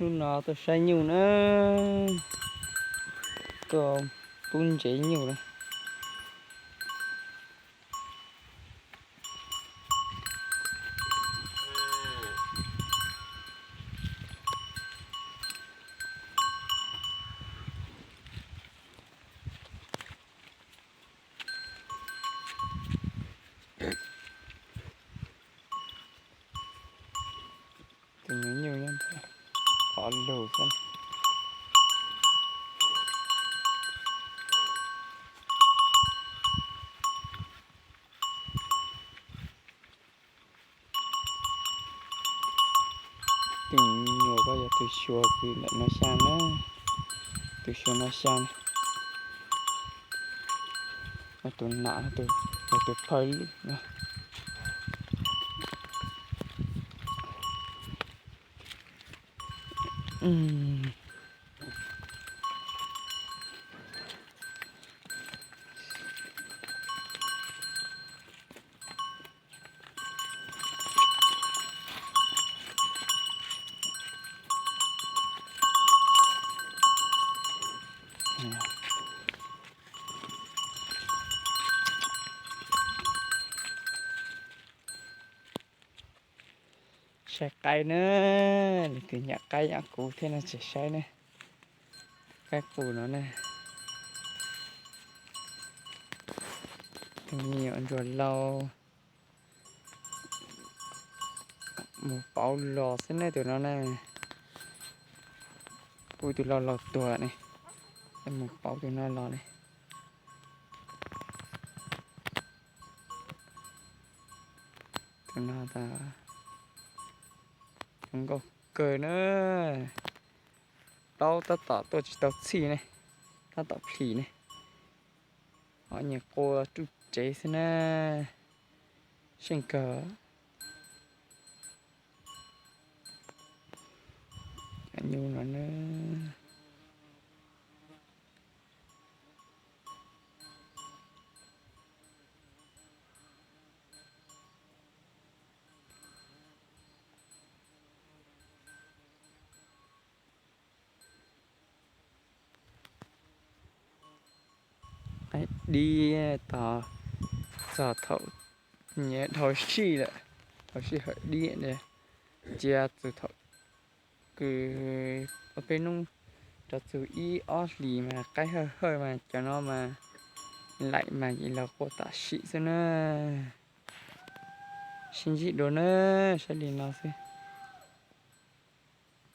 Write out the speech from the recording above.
Hnub no tuaj saib nyuj na, tuaj pub ntsev nyuj na. Tus me nyuj nyob ntawd, qhov lug xwb. Tus nyuam ko yog tus xyuas kws ntawm no xya na, tus xyuas no xya na, tus nam, tus phawj lwm no. Saib qaib na, leej twg nyiam qaib nyiam qus thiab no tseem saib ne. Qaib qus no na, tus me nyuam ntsuag lauj, mus pauv los xwb ne tus no na. Kuj tus laus laus tuag ne, mus pauv tus no los ne. Tus no tas zoo nkauj kawg na. Plaub tab tom tuaj tsis tau txhij ne, tab tom plhis ne. Ho nyias qua ruj tsev xwb na. Seej kawg. Cov nyuj no na. Qaib dib tos txog thaum nyias dhau sij lawm, dhau sij hawm dib cia txug thaum kws ua peb hnub rau txug ib ob hlis mas qaib hawj hawj mas cov no mas laim mas cia li los qua tam sim xwb na. Sib ntsib dua na, saib li no xwb.